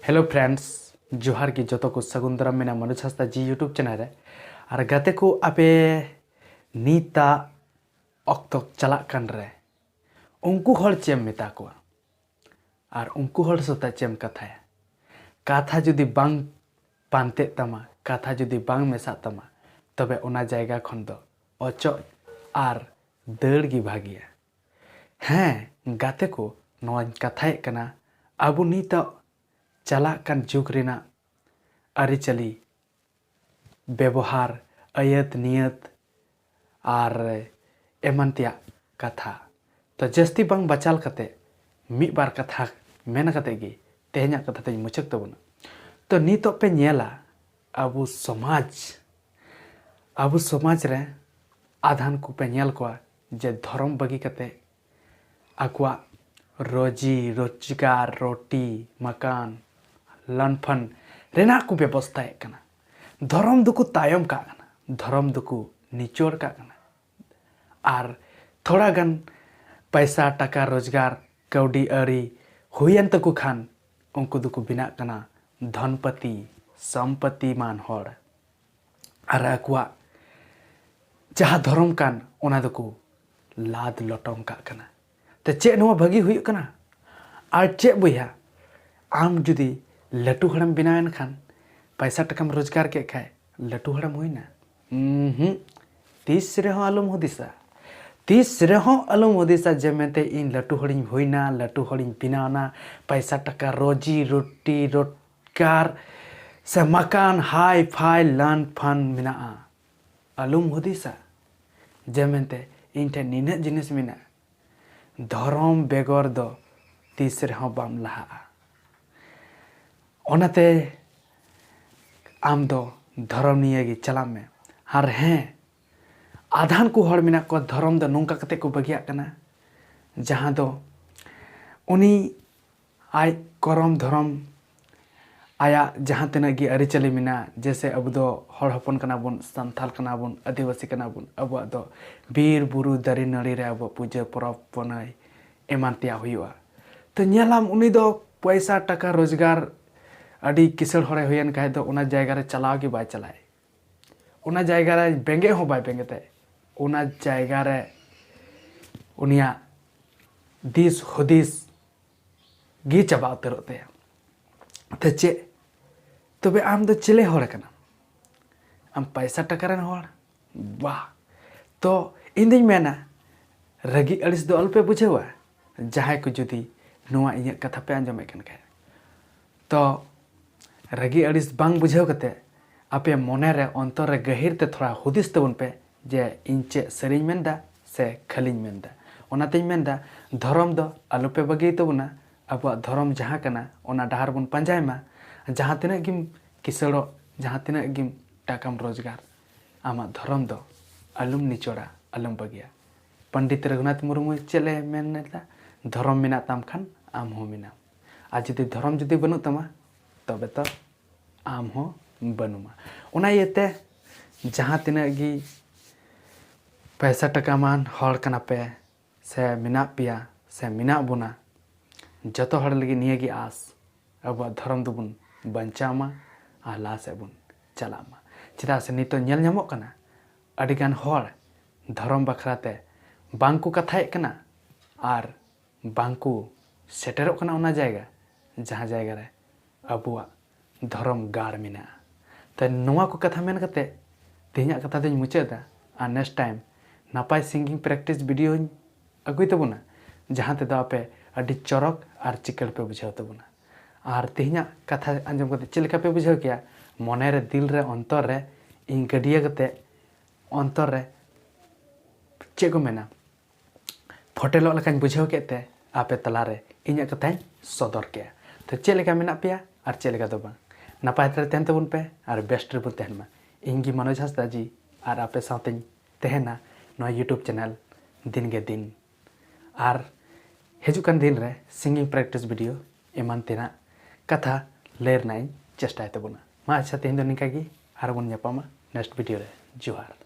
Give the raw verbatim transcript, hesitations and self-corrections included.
Hello friends, ᱡᱚᱦᱟᱨ ᱜᱮ ᱡᱚᱛᱚ ᱠᱚ᱾ ᱥᱟᱹᱜᱩᱱ ᱫᱟᱨᱟᱢ ᱢᱮᱱᱟᱜᱼᱟ ᱢᱚᱱᱳᱡᱽ ᱦᱟᱸᱥᱫᱟ ᱡᱤ YouTube channel ᱨᱮ᱾ ᱟᱨ ᱜᱟᱛᱮ ᱠᱚ, ᱟᱯᱮ ᱱᱤᱛᱟᱜ ᱚᱠᱛᱚ ᱪᱟᱞᱟᱜ ᱠᱟᱱ ᱨᱮ ᱩᱱᱠᱩ ᱦᱚᱲ ᱪᱮᱫ ᱮᱢ ᱢᱮᱛᱟ ᱠᱚᱣᱟ? ᱟᱨ ᱩᱱᱠᱩ ᱦᱚᱲ ᱥᱟᱛᱮ ᱪᱮᱫ ᱮᱢ ᱠᱟᱛᱷᱟᱭᱟ? ᱠᱟᱛᱷᱟ ᱡᱩᱫᱤ ᱵᱟᱝ ᱯᱟᱱᱛᱮᱜ ᱛᱟᱢᱟ, ᱠᱟᱛᱷᱟ ᱡᱩᱫᱤ ᱵᱟᱝ ᱢᱮᱥᱟᱜ ᱛᱟᱢᱟ, ᱛᱚᱵᱮ ᱚᱱᱟ ᱡᱟᱭᱜᱟ ᱠᱷᱚᱱ ᱫᱚ ᱚᱪᱚᱜ ᱟᱨ ᱫᱟᱹᱲ ᱜᱮ ᱵᱷᱟᱹᱜᱤᱭᱟ᱾ ᱦᱮᱸ ᱜᱟᱛᱮ ᱠᱚ, ᱱᱚᱣᱟᱧ ᱠᱟᱛᱷᱟᱭᱮᱫ ᱠᱟᱱᱟ ᱟᱵᱚ ᱱᱤᱛᱚᱜ ᱪᱟᱞᱟᱜ ᱠᱟᱱ ᱡᱩᱜᱽ ᱨᱮᱱᱟᱜ ᱟᱹᱨᱤᱪᱟᱹᱞᱤ, ᱵᱮᱵᱚᱦᱟᱨ, ᱟᱹᱭᱟᱹᱛ ᱱᱤᱭᱟᱹᱛ ᱟᱨ ᱮᱢᱟᱱ ᱛᱮᱭᱟᱜ ᱠᱟᱛᱷᱟ᱾ ᱛᱚ ᱡᱟᱹᱥᱛᱤ ᱵᱟᱝ ᱵᱟᱪᱟᱞ ᱠᱟᱛᱮ ᱢᱤᱫ ᱵᱟᱨ ᱠᱟᱛᱷᱟ ᱢᱮᱱ ᱠᱟᱛᱮ ᱜᱮ ᱛᱮᱦᱮᱧᱟᱜ ᱠᱟᱛᱷᱟ ᱫᱚᱧ ᱢᱩᱪᱟᱹᱫ ᱛᱟᱵᱚᱱᱟ᱾ ᱛᱚ ᱱᱤᱛᱚᱜ ᱯᱮ ᱧᱮᱞᱟ ᱟᱵᱚ ᱥᱚᱢᱟᱡᱽ, ᱟᱵᱚ ᱥᱚᱢᱟᱡᱽ ᱨᱮ ᱟᱫᱷᱟᱱ ᱠᱚᱯᱮ ᱧᱮᱞ ᱠᱚᱣᱟ ᱡᱮ ᱫᱷᱚᱨᱚᱢ ᱵᱟᱹᱜᱤ ᱠᱟᱛᱮ ᱟᱠᱚᱣᱟᱜ ᱨᱳᱡᱤ ᱨᱳᱡᱽᱜᱟᱨ, ᱨᱳᱴᱤ ᱢᱟᱠᱟᱱ, ᱞᱟᱱᱯᱷᱟᱱ ᱨᱮᱱᱟᱜ ᱠᱚ ᱵᱮᱵᱚᱥᱛᱷᱟᱭᱮᱫ ᱠᱟᱱᱟ᱾ ᱫᱷᱚᱨᱚᱢ ᱫᱚᱠᱚ ᱛᱟᱭᱚᱢ ᱠᱟᱜ ᱠᱟᱱᱟ, ᱫᱷᱚᱨᱚᱢ ᱫᱚᱠᱚ ᱱᱤᱪᱚᱲ ᱠᱟᱜ ᱠᱟᱱᱟ᱾ ᱟᱨ ᱛᱷᱚᱲᱟ ᱜᱟᱱ ᱯᱟᱭᱥᱟ ᱴᱟᱠᱟ ᱨᱳᱡᱽᱜᱟᱨ, ᱠᱟᱹᱣᱰᱤ ᱟᱹᱨᱤ ᱦᱩᱭᱮᱱ ᱛᱟᱠᱚ ᱠᱷᱟᱱ ᱩᱱᱠᱩ ᱫᱚᱠᱚ ᱵᱮᱱᱟᱜ ᱠᱟᱱᱟ ᱫᱷᱚᱱᱯᱚᱛᱤ, ᱥᱚᱢᱯᱚᱛᱤᱢᱟᱱ ᱦᱚᱲ᱾ ᱟᱨ ᱟᱠᱚᱣᱟᱜ ᱡᱟᱦᱟᱸ ᱫᱷᱚᱨᱚᱢ ᱠᱟᱱ ᱚᱱᱟ ᱫᱚᱠᱚ ᱞᱟᱫ ᱞᱚᱴᱚᱢ ᱠᱟᱜ ᱠᱟᱱᱟ᱾ ᱛᱚ ᱪᱮᱫ ᱱᱚᱣᱟ ᱵᱷᱟᱹᱜᱤ ᱦᱩᱭᱩᱜ ᱠᱟᱱᱟ? ᱟᱨ ᱪᱮᱫ ᱵᱚᱭᱦᱟ, ᱟᱢ ᱡᱩᱫᱤ ᱞᱟᱹᱴᱩ ᱦᱚᱲᱮᱢ ᱵᱮᱱᱟᱣᱮᱱ ᱠᱷᱟᱱ, ᱯᱟᱭᱥᱟ ᱴᱟᱠᱟᱢ ᱨᱳᱡᱽᱜᱟᱨ ᱠᱮᱫ ᱠᱷᱟᱡ, ᱞᱟᱹᱴᱩ ᱦᱚᱲᱮᱢ ᱦᱩᱭᱱᱟ? ᱩᱸᱦᱩᱸ, ᱛᱤᱥ ᱨᱮᱦᱚᱸ ᱟᱞᱚᱢ ᱦᱩᱫᱤᱥᱟ, ᱛᱤᱥ ᱨᱮᱦᱚᱸ ᱟᱞᱚᱢ ᱦᱩᱫᱤᱥᱟ ᱡᱮ ᱢᱮᱱᱛᱮ ᱤᱧ ᱞᱟᱹᱴᱩ ᱦᱚᱲᱤᱧ ᱦᱩᱭᱱᱟ, ᱞᱟᱹᱴᱩ ᱦᱚᱲᱤᱧ ᱵᱮᱱᱟᱣᱱᱟ, ᱯᱟᱭᱥᱟ ᱴᱟᱠᱟ ᱨᱳᱡᱤ ᱨᱩᱴᱤ ᱨᱳᱡᱽᱜᱟᱨ ᱥᱮ ᱢᱟᱠᱟᱱ ᱦᱟᱭ ᱯᱷᱟᱭ ᱞᱟᱱ ᱯᱷᱟᱱ ᱢᱮᱱᱟᱜᱼᱟ᱾ ᱟᱞᱚᱢ ᱦᱩᱫᱤᱥᱟ ᱡᱮ ᱢᱮᱱᱛᱮ ᱤᱧ ᱴᱷᱮᱱ ᱱᱤᱱᱟᱹᱜ ᱡᱤᱱᱤᱥ ᱢᱮᱱᱟᱜᱼᱟ᱾ ᱫᱷᱚᱨᱚᱢ ᱵᱮᱜᱚᱨ ᱫᱚ ᱛᱤᱥ ᱨᱮᱦᱚᱸ ᱵᱟᱢ ᱞᱟᱦᱟᱜᱼᱟ᱾ ᱚᱱᱟᱛᱮ ᱟᱢ ᱫᱚ ᱫᱷᱚᱨᱚᱢ ᱱᱤᱭᱟᱹ ᱜᱮ ᱪᱟᱞᱟᱜ ᱢᱮ᱾ ᱟᱨ ᱦᱮᱸ, ᱟᱫᱷᱟᱱ ᱠᱚ ᱦᱚᱲ ᱢᱮᱱᱟᱜ ᱠᱚᱣᱟ ᱫᱷᱚᱨᱚᱢ ᱫᱚ ᱱᱚᱝᱠᱟ ᱠᱟᱛᱮ ᱠᱚ ᱵᱟᱹᱜᱤᱭᱟᱜ ᱠᱟᱱᱟ, ᱡᱟᱦᱟᱸ ᱫᱚ ᱩᱱᱤ ᱟᱡ ᱠᱚᱨᱚᱢ ᱫᱷᱚᱨᱚᱢ, ᱟᱭᱟᱜ ᱡᱟᱦᱟᱸ ᱛᱤᱱᱟᱹᱜ ᱜᱮ ᱟᱹᱨᱤᱪᱟᱹᱞᱤ ᱢᱮᱱᱟᱜᱼᱟ, ᱡᱮᱭᱥᱮ ᱟᱵᱚ ᱫᱚ ᱦᱚᱲ ᱦᱚᱯᱚᱱ ᱠᱟᱱᱟ ᱵᱚᱱ, ᱥᱟᱱᱛᱟᱲ ᱠᱟᱱᱟ ᱵᱚᱱ, ᱟᱹᱫᱤᱵᱟᱹᱥᱤ ᱠᱟᱱᱟ ᱵᱚᱱ, ᱟᱵᱚᱣᱟᱜ ᱫᱚ ᱵᱤᱨ ᱵᱩᱨᱩ ᱫᱟᱨᱮ ᱱᱟᱹᱲᱤ ᱨᱮ ᱟᱵᱚᱣᱟᱜ ᱯᱩᱡᱟᱹ ᱯᱚᱨᱚᱵᱽ ᱯᱩᱱᱟᱹᱭ ᱮᱢᱟᱱ ᱛᱮᱭᱟᱜ ᱦᱩᱭᱩᱜᱼᱟ᱾ ᱛᱚ ᱧᱮᱞᱟᱢ ᱩᱱᱤ ᱫᱚ ᱯᱚᱭᱥᱟ ᱴᱟᱠᱟ ᱨᱳᱡᱽᱜᱟᱨ ᱟᱹᱰᱤ ᱠᱤᱥᱟᱹᱬ ᱦᱚᱲᱮ ᱦᱩᱭᱮᱱ ᱠᱷᱟᱡ ᱫᱚ ᱚᱱᱟ ᱡᱟᱭᱜᱟ ᱨᱮ ᱪᱟᱞᱟᱣ ᱜᱮ ᱵᱟᱭ ᱪᱟᱞᱟᱜᱼᱟ᱾ ᱚᱱᱟ ᱡᱟᱭᱜᱟ ᱨᱮ ᱵᱮᱸᱜᱮᱫ ᱦᱚᱸ ᱵᱟᱭ ᱵᱮᱸᱜᱮᱫ ᱛᱟᱭ᱾ ᱚᱱᱟ ᱡᱟᱭᱜᱟ ᱨᱮ ᱩᱱᱤᱭᱟᱜ ᱫᱤᱥ ᱦᱩᱫᱤᱥ ᱜᱮ ᱪᱟᱵᱟ ᱩᱛᱟᱹᱨᱚᱜ ᱛᱟᱭᱟ᱾ ᱛᱚ ᱪᱮᱫ? ᱛᱚᱵᱮ ᱟᱢ ᱫᱚ ᱪᱤᱞᱮ ᱦᱚᱲ ᱠᱟᱱᱟᱢ? ᱟᱢ ᱯᱟᱭᱥᱟ ᱴᱟᱠᱟ ᱨᱮᱱ ᱦᱚᱲ? ᱵᱟᱦ! ᱛᱚ ᱤᱧ ᱫᱩᱧ ᱢᱮᱱᱟ, ᱨᱟᱹᱜᱤ ᱟᱹᱲᱤᱥ ᱫᱚ ᱟᱞᱚᱯᱮ ᱵᱩᱡᱷᱟᱹᱣᱟ, ᱡᱟᱦᱟᱸᱭ ᱠᱚ ᱡᱩᱫᱤ ᱱᱚᱣᱟ ᱤᱧᱟᱹᱜ ᱠᱟᱛᱷᱟ ᱯᱮ ᱟᱸᱡᱚᱢᱮᱫ ᱠᱟᱱ ᱠᱷᱟᱡ᱾ ᱛᱚ ᱨᱟᱹᱜᱤ ᱟᱹᱲᱤᱥ ᱵᱟᱝ ᱵᱩᱡᱷᱟᱹᱣ ᱠᱟᱛᱮ ᱟᱯᱮ ᱢᱚᱱᱮ ᱨᱮ, ᱚᱱᱛᱚᱨ ᱨᱮ ᱜᱟᱹᱦᱤᱨ ᱛᱮ ᱛᱷᱚᱲᱟ ᱦᱩᱫᱤᱥ ᱛᱟᱵᱚᱱ ᱯᱮ ᱡᱮ ᱤᱧ ᱪᱮᱫ ᱥᱟᱹᱨᱤᱧ ᱢᱮᱱᱫᱟ ᱥᱮ ᱠᱷᱟᱹᱞᱤᱧ ᱢᱮᱱᱫᱟ᱾ ᱚᱱᱟᱛᱮᱧ ᱢᱮᱱᱫᱟ, ᱫᱷᱚᱨᱚᱢ ᱫᱚ ᱟᱞᱚᱯᱮ ᱵᱟᱹᱜᱤᱭ ᱛᱟᱵᱚᱱᱟ᱾ ᱟᱵᱚᱣᱟᱜ ᱫᱷᱚᱨᱚᱢ ᱡᱟᱦᱟᱸ ᱠᱟᱱᱟ, ᱚᱱᱟ ᱰᱟᱦᱟᱨ ᱵᱚᱱ ᱯᱟᱸᱡᱟᱭ ᱢᱟ᱾ ᱡᱟᱦᱟᱸ ᱛᱤᱱᱟᱹᱜ ᱜᱮᱢ ᱠᱤᱥᱟᱹᱲᱚᱜ, ᱡᱟᱦᱟᱸ ᱛᱤᱱᱟᱹᱜ ᱜᱮᱢ ᱴᱟᱠᱟᱢ ᱨᱳᱡᱽᱜᱟᱨ, ᱟᱢᱟᱜ ᱫᱷᱚᱨᱚᱢ ᱫᱚ ᱟᱞᱚᱢ ᱱᱤᱪᱚᱲᱟ, ᱟᱞᱚᱢ ᱵᱟᱹᱜᱤᱭᱟ᱾ ᱯᱚᱱᱰᱤᱛ ᱨᱚᱜᱷᱩᱱᱟᱛᱷ ᱢᱩᱨᱢᱩ ᱪᱮᱫ ᱞᱮ ᱢᱮᱱ ᱞᱮᱫᱟ? ᱫᱷᱚᱨᱚᱢ ᱢᱮᱱᱟᱜ ᱛᱟᱢ ᱠᱷᱟᱱ ᱟᱢ ᱦᱚᱸ ᱢᱮᱱᱟᱢ, ᱟᱨ ᱡᱩᱫᱤ ᱫᱷᱚᱨᱚᱢ ᱡᱩᱫᱤ ᱵᱟᱹᱱᱩᱜ ᱛᱟᱢᱟ, ᱛᱚᱵᱮ ᱛᱚ ᱟᱢ ᱦᱚᱸ ᱵᱟᱹᱱᱩᱢᱟ᱾ ᱚᱱᱟ ᱤᱭᱟᱹᱛᱮ ᱡᱟᱦᱟᱸ ᱛᱤᱱᱟᱹᱜ ᱜᱮ ᱯᱚᱭᱥᱟ ᱴᱟᱠᱟᱢᱟᱱ ᱦᱚᱲ ᱠᱟᱱᱟ ᱯᱮ ᱥᱮ ᱢᱮᱱᱟᱜ ᱯᱮᱭᱟ ᱥᱮ ᱢᱮᱱᱟᱜ ᱵᱚᱱᱟ, ᱡᱚᱛᱚ ᱦᱚᱲ ᱞᱟᱹᱜᱤᱫ ᱱᱤᱭᱟᱹ ᱜᱮ ᱟᱸᱥ, ᱟᱵᱚᱣᱟᱜ ᱫᱷᱚᱨᱚᱢ ᱫᱚᱵᱚᱱ ᱵᱟᱧᱪᱟᱣ ᱢᱟ ᱟᱨ ᱞᱟᱦᱟ ᱥᱮᱫ ᱵᱚᱱ ᱪᱟᱞᱟᱜ ᱢᱟ᱾ ᱪᱮᱫᱟᱜ ᱥᱮ ᱱᱤᱛᱚᱜ ᱧᱮᱞ ᱧᱟᱢᱚᱜ ᱠᱟᱱᱟ, ᱟᱹᱰᱤᱜᱟᱱ ᱦᱚᱲ ᱫᱷᱚᱨᱚᱢ ᱵᱟᱠᱷᱨᱟ ᱛᱮ ᱵᱟᱝ ᱠᱚ ᱠᱟᱛᱷᱟᱭᱮᱫ ᱠᱟᱱᱟ ᱟᱨ ᱵᱟᱝ ᱠᱚ ᱥᱮᱴᱮᱨᱚᱜ ᱠᱟᱱᱟ ᱚᱱᱟ ᱡᱟᱭᱜᱟ, ᱡᱟᱦᱟᱸ ᱡᱟᱭᱜᱟ ᱨᱮ ᱟᱵᱚᱣᱟᱜ ᱫᱷᱚᱨᱚᱢ ᱜᱟᱲ ᱢᱮᱱᱟᱜᱼᱟ᱾ ᱛᱚ ᱱᱚᱣᱟ ᱠᱚ ᱠᱟᱛᱷᱟ ᱢᱮᱱ ᱠᱟᱛᱮ ᱛᱮᱦᱮᱧᱟᱜ ᱠᱟᱛᱷᱟ ᱫᱚᱧ ᱢᱩᱪᱟᱹᱫᱟ᱾ ᱟᱨ next time ᱱᱟᱯᱟᱭ singing practice video ᱦᱚᱧ ᱟᱹᱜᱩᱭ ᱛᱟᱵᱚᱱᱟ, ᱡᱟᱦᱟᱸ ᱛᱮᱫᱚ ᱟᱯᱮ ᱟᱹᱰᱤ ᱪᱚᱨᱚᱠ ᱟᱨ ᱪᱤᱠᱟᱹᱲ ᱯᱮ ᱵᱩᱡᱷᱟᱹᱣ ᱛᱟᱵᱚᱱᱟ᱾ ᱟᱨ ᱛᱮᱦᱮᱧᱟᱜ ᱠᱟᱛᱷᱟ ᱟᱸᱡᱚᱢ ᱠᱟᱛᱮ ᱪᱮᱫ ᱞᱮᱠᱟ ᱯᱮ ᱵᱩᱡᱷᱟᱹᱣ ᱠᱮᱜᱼᱟ? ᱢᱚᱱᱮ ᱨᱮ, ᱫᱤᱞ ᱨᱮ, ᱚᱱᱛᱚᱨ ᱨᱮ ᱤᱧ ᱜᱟᱹᱰᱭᱟᱹ ᱠᱟᱛᱮ, ᱚᱱᱛᱚᱨ ᱨᱮ ᱪᱮᱫ ᱠᱚ ᱢᱮᱱᱟ, ᱯᱷᱚᱴᱮᱞᱚᱜ ᱞᱮᱠᱟᱧ ᱵᱩᱡᱷᱟᱹᱣ ᱠᱮᱫ ᱛᱮ ᱟᱯᱮ ᱛᱟᱞᱟᱨᱮ ᱤᱧᱟᱹᱜ ᱠᱟᱛᱷᱟᱧ ᱥᱚᱫᱚᱨ ᱠᱮᱜᱼᱟ᱾ ᱛᱚ ᱪᱮᱫ ᱞᱮᱠᱟ ᱢᱮᱱᱟᱜ ᱯᱮᱭᱟ ᱟᱨ ᱪᱮᱫ ᱞᱮᱠᱟ ᱫᱚ ᱵᱟᱝ, ᱱᱟᱯᱟᱭ ᱛᱮ ᱛᱟᱦᱮᱱ ᱛᱟᱵᱚᱱ ᱯᱮ ᱟᱨ best ᱨᱮᱵᱚᱱ ᱛᱟᱦᱮᱱ ᱢᱟ᱾ ᱤᱧ ᱜᱮ ᱢᱚᱱᱳᱡᱽ ᱦᱟᱸᱥᱫᱟ ᱡᱤ ᱟᱨ ᱟᱯᱮ ᱥᱟᱶᱛᱮᱧ ᱛᱟᱦᱮᱱᱟ ᱱᱚᱣᱟ YouTube channel ᱫᱤᱱ ᱜᱮ ᱫᱤᱱ᱾ ᱟᱨ ᱦᱤᱡᱩᱜ ᱠᱟᱱ ᱫᱤᱱ ᱨᱮ singing practice video ᱮᱢᱟᱱ ᱛᱮᱱᱟᱜ ᱠᱟᱛᱷᱟ ᱞᱟᱹᱭ ᱨᱮᱱᱟᱜ ᱤᱧ ᱪᱮᱥᱴᱟᱭ ᱛᱟᱵᱚᱱᱟ᱾ ᱢᱟ ᱟᱪᱪᱷᱟ, ᱛᱮᱦᱮᱧ ᱫᱚ ᱱᱤᱝᱠᱟ ᱜᱮ, ᱟᱨ ᱵᱚᱱ ᱧᱟᱯᱟᱢᱟ next video ᱨᱮ᱾ ᱡᱚᱦᱟᱨ᱾